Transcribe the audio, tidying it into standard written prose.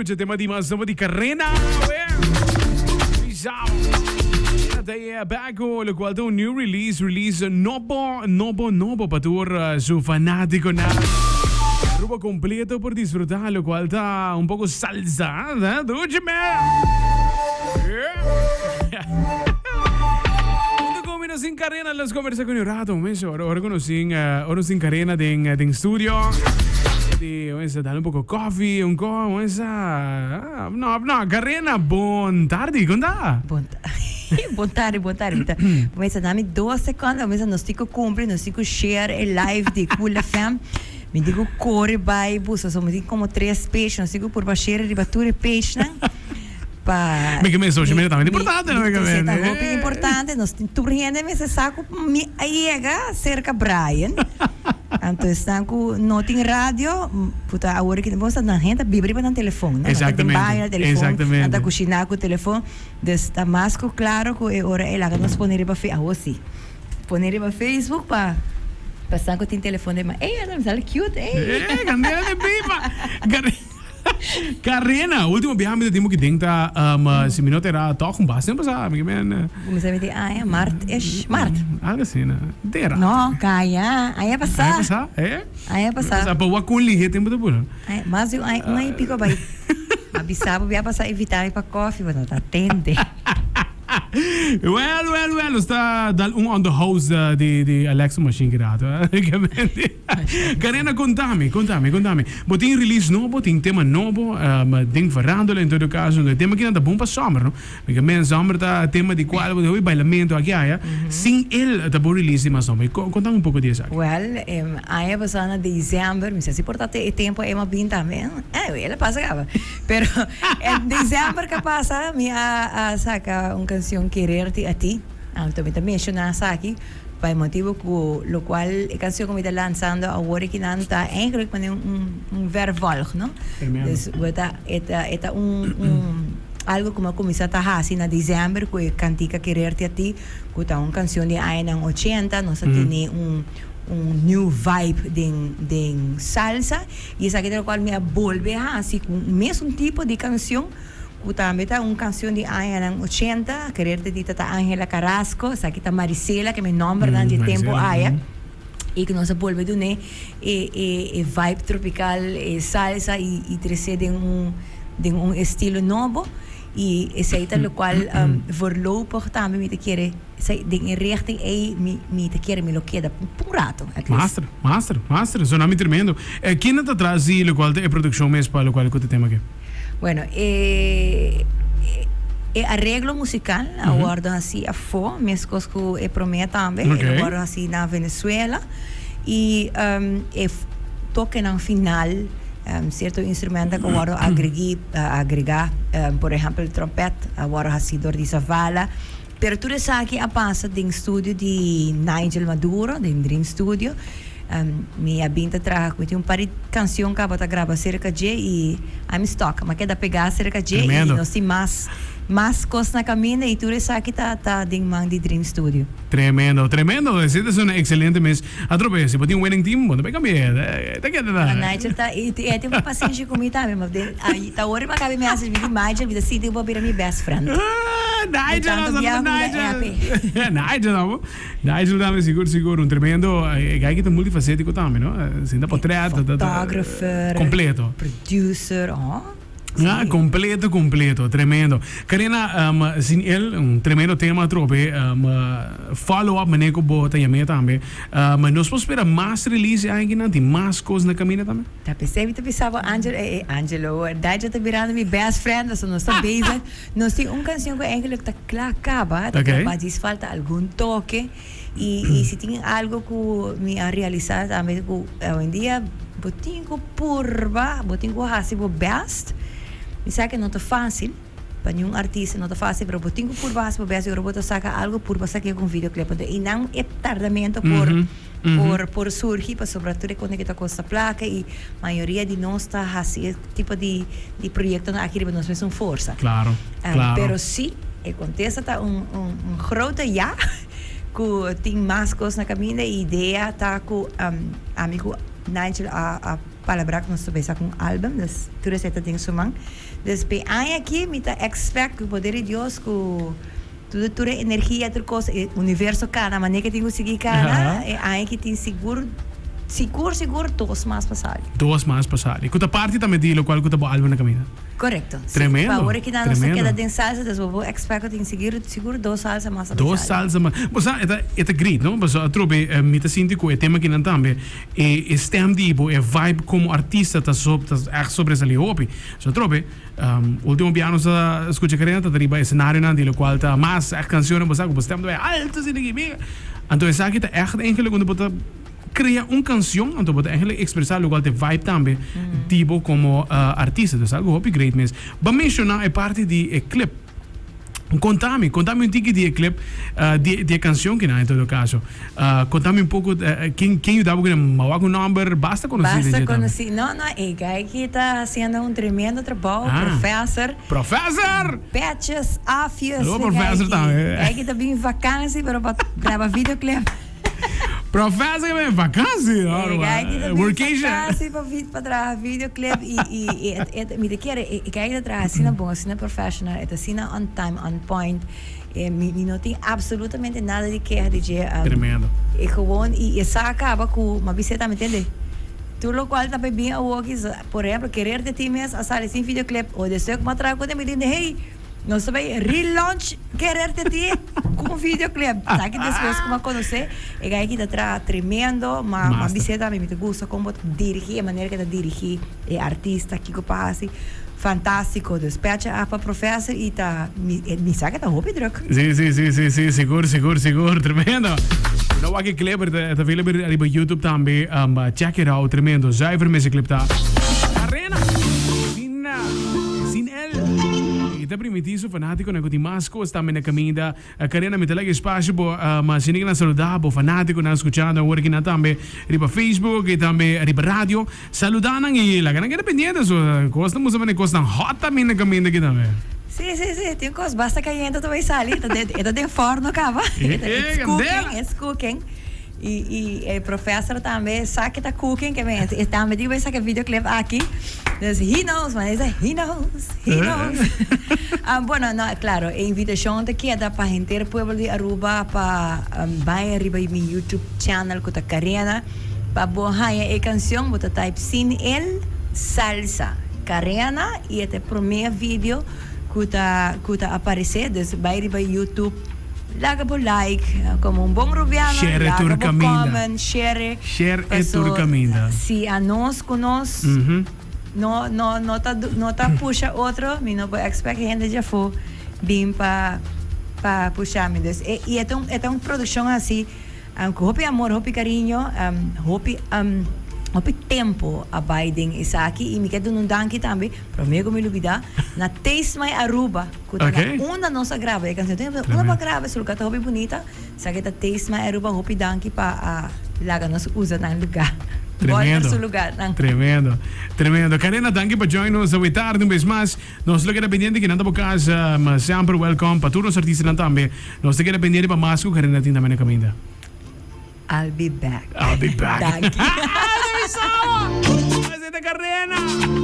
scucha tema di mas nobo di Karena. Bizarro. Ta back cu locual ta un new release, release nobo, nobo, nobo pa tur su fanaticonan. Aruba completo por disfruta locual ta un poco salsa, eh? Duchi me. Junto con mi nos tin Karena, los conversa con un rato, mes ora, ora cu nos tin, ora nos tin Karena den, den studio. Di, mes dale un poco coffee, un co, mes ah, no, no, Karena, bon tardi, con ta? Bon bon tardi, bon tardi. Mi ta mesa dami dos secondo, mesa nos tin cu cumpli, nos tin cu share e live di Cool FM. Mi tin cu core bay busa, so mi tin como tres page, nos tin cu purba share riba tur e page nan. Pa Mi ke men social media tambe ta importante, no? Mi ke men. Ta hopi importante, nos tin tur hende mester sa cu mi a yega cerca Brian. Anto esnan cu no tin radio, puta awor aki bo sa nan hende ta biba riba nan telefon, no? Nan ta den baño na telefon, nan ta cushina cu telefon. Dus ta mas cu claro cu e ora e laga nos pone riba fe, awor si, pone riba Facebook pa pa esnan cu tin telefon den man. Ey, anda mi sali cute, ey. Ey, candela den pipa. Carena, ultimo biaha mi ta tin bo ki den ta si mi no ta era toch un bas tempo sa, mi ke men. Kuminsá mi tin aña, mart ish, mart. Algo asina, den rato. No, caya, aña pasá. Aña pasá, eh? Aña pasá. Pa wak kon lihe tempo ta pura. Ay, mas di un aña, un aña y pico a bai. A bisa bo bia pasá invitá mi pa koffie, bo no ta atende. Well, well, well, nos ta dal un on the house di di Alexa machine ki rato. Karina, kontami, kontami, kontami. Bo tin release nobo, tin tema nobo, den farándula en todo caso. E tema kinan ta bon pa summer, no? Porque men summer ta tema di cual bo ta hopi bailamento aki aya. Sin el ta bo release di mas nobo. Kontami un poco di esaki. Well, aña pasá na december, mi sa si por ta e tempo ei m'a bin tambe. Anyway, el a pasa caba. Pero en december ke pasa mi a saca un cancion Quererte a ti. Anto mi ta menciona esaki pa e motibo cu locual e cancion cu mi ta lanzando awor akinan ta eigenlijk manera un un vervolg, no? Dus bo ta e ta e ta un un algo cu mi a cuminsa ta haci na december cu e cantica Quererte a ti cu ta un cancion di añanan ochenta. Nos a tene un un new vibe den den salsa y esaki ta locual mi a bolbe haci cu mesun tipo di cancion cu tambe ta un cancion di añanan ochenta, Quererte a ti ta ta Angela Carrasco, esaki ta Marisela ke mi nombernan dje tempo aya y cu nos a bolbe dun'e e e e vibe tropical, e salsa y y trece den un den un estilo nobo y esey ta locual voorlopig tambe mi ta kere. Esei, den e richting ei mi mi ta kere mi lo keda pa un rato, at least. Master, master, master, sona mi tremendo. E kende ta tras di locual ta e produccion mes pa locual cu ta tema aki? Bueno, e e areglo musical a wordo haci afo, mescos cu e prome tambe, e lo wordo haci na Venezuela y e tokenan final, cierto instrumenten cu a wordo agregi, agrega, por ehempel trompet a wordo haci door di Zavala. Pero tur esaki a pasa den studio di Nigel Maduro, den Dream Studio. Mi a bin ta traha cu mi tin un par di cancion caba ta graba cerca dje y I'm stuck. Mi a keda pega cerca dje y nos tin mas mas cos na caminda y tur esaki ta ta den man di Dream Studio. Tremendo, tremendo. Esei ta sona excelente mes. Atrobe, si bo tin un winning team, bo no bay cambia. Ta keda ta. Nigel ta, y e tin un pasenshi cu mi tambe, ma den, ta ora mi a caba e message, mi di Nigel, mi ta sinti cu bo a bira mi best friend. Nigel, nos ta Nigel. Nigel amo. Nigel tambe sigur, sigur, un tremendo, e guy ki ta multifacetico tambe, no? Sinta potret, ta, ta, Photographer. Completo. Producer, oh. Ah, completo, completo. Tremendo. Karina, um, sin el, un tremendo tema atrobe. Um, follow up meneer ku bo ta yam'é tambe. Um, nos por spera mas release e aña akinan? Tin mas kos na kaminda tambe? Ta p'esei mi ta bisa bo Angelo, eh, eh, Angelo, Nigel ta birando mi best friend, pasobra nos ta bezig. Nos tin un canción ku eigenlijk ta kla kaba, ta kla djis falta algun toke. Y, y si tin algo ku mi a realisa tambe ku awendia bo tin ku purba, bo tin ku hasi bo best. Mi sa ke no ta fácil, pa niun artista no ta fácil, pero bo tin ku purba hasi bo best y ora bo ta saka algo purba sak'é ku un videoclip. Anto einan e tardamento por por por surgi pasobra tur e kos ke ta kosta plaka y mayoria di nos ta hasi e tipo di di proyectonan aki riba nos mesun forsa. Claro, claro. Pero si e contesta ta un un un grote ja cu tin mas cos na caminda y idea ta cu ami cu Nigel a a. palabrá ku nos ta bai saka un album, dus tur esei ta den su man. Dus p'e aña aki mi ta expect ku poder di Dios ku tur tur e energia tur kos e universo kana manera ke tin ku sigui kana e aña aki tin sigur sigur sigur dos mas pa sali. Dos mas pa sali. Ku ta parti tambe di lokual ku ta bo album na kaminda. Korekto. Si. Tremendo. Pa awor aki nan nos ta Tremendo. keda den salsa dus bo por expect ku tin sigur sigur dos salsa mas ta bai Dos sali. salsa mas. Bo sa e ta e ta great no pasobra atrobe mi ta sinti ku e tema akinan tambe E e stem di bo, e vibe como artista ta so ta echt sobresali hopi. So atrobe, ultimo bia nos a scucha Karina ta riba escenarionan di locual ta mas echt cancionnan bo sa cu bo stem ta bay alto asina aki mira. Anto esaki ta echt eigenlijk unda bo ta crea un cancion anto bo ta eigenlijk expresa locual ta e vibe tambe di bo como artista. Dus algo hopi great mes. Bo a menciona e parti di e clip. Konta mi, konta mi un tiki di e clip, di di e cancion kinan en todo caso. Konta mi un poco ken ken yuda bo ku nan mawak un nomber basta conoci den Basta dje tambe. conoci. No, no, e guy aki ta haciendo un tremendo trabou, Ah. Professor. Professor! Patches, Afjes, Hallo e guy professor aki. tambe. Guy aki ta bin vakantie pero pa graba videoclip. Professor ke bin vakantie? E guy aki ta bin Workation. vakantie pa vid pa traha videoclip y y y et et mi ta kere e guy aki ta traha asina bon asina professional e ta asina on time on point e mi mi no tin absolutamente nada di keha di dje Tremendo. e gewoon y e sa caba cu mi a bisa tambe tende tur locual ta bay bin awoki por ehemplo quererte a ti mes a sali sin videoclip o deseo cu mi a traha cu mi tin hey Nos ta bay relaunch Quererte a Ti cu un videoclip. Sa ki despues cu mi a conoce e guy ki ta traha tremendo, ma ma Master. bis'é tambe mi ta gusta con bo ta dirigi, e manera cu e ta dirigi e artista, kico pa haci. Fantastico. Dus pecha af pa Professor y ta mi mi sa cu ta hopi druk. Si, si, si, si, si, sigur, sigur, sigur. Tremendo. No wak e clip, e ta available ariba YouTube tambe. Check it out, tremendo. Zuiver mes e clip ta. Arena! Sin, sin. El i ta primintí su fanátikonan ku tin mas kos tambe na kaminda. Karina, mi ta laga espasio bo ma si nan saludá bo fanátikonan skuchando awor aki nan tambe riba Facebook i tambe riba radio. Saludá nan i laga nan keda pendiente so kos ta musa manera kosnan hòt tambe na kaminda aki tambe. Sí, sí, sí, tin kos basta kayente ta bai sali, e ta den fòrno kaba. It's cooking, it's cooking. Y y e professor tambe sa ke ta cooking ke men e tambe di bai saka videoclip aki. Dus he knows man, he sa he knows, he knows. Ah, bueno, no, claro, e invitacion ta keda pa henter pueblo di Aruba pa um, bai riba mi YouTube channel ku ta Karena pa bo haña e cancion, bo ta type Sin El Salsa Karena y e ta e prome video ku ta ku ta aparece. Dus bai riba YouTube. Laga bo like como un bon rubiano, Share laga tur bo caminda. comment, share. Share e Paso tur caminda. si anos cu nos no no no ta no ta pusha otro, mi no por expect hende djafo bin pa pa pusha mi. Dus e y e ta un e ta un produccion haci cu hopi amor, hopi cariño, hopi hopi tempo a bay den esaki y mi ke duna un danki tambe, prome cu mi lubida, na Taste My Aruba. Ku ta na unda nos a graba e kanshon. Tin unda bo a graba e lugá ta hopi bunita. Esaki ta Taste My Aruba. Hopi danki pa a laga nos usa nan lugá. Tremendo. Bolter su lugánan. Tremendo. Tremendo. Karina, danki pa join nos awe tardi un bes mas. Nos lo keda pendiente kinan ta bo kas. Ma semper welcome pa tur nos artistanan tambe. Nos ta keda pendiente pa mas ku Karina tin tambe na kaminda. I'll be back. I'll be back. Danki. Esta Karina.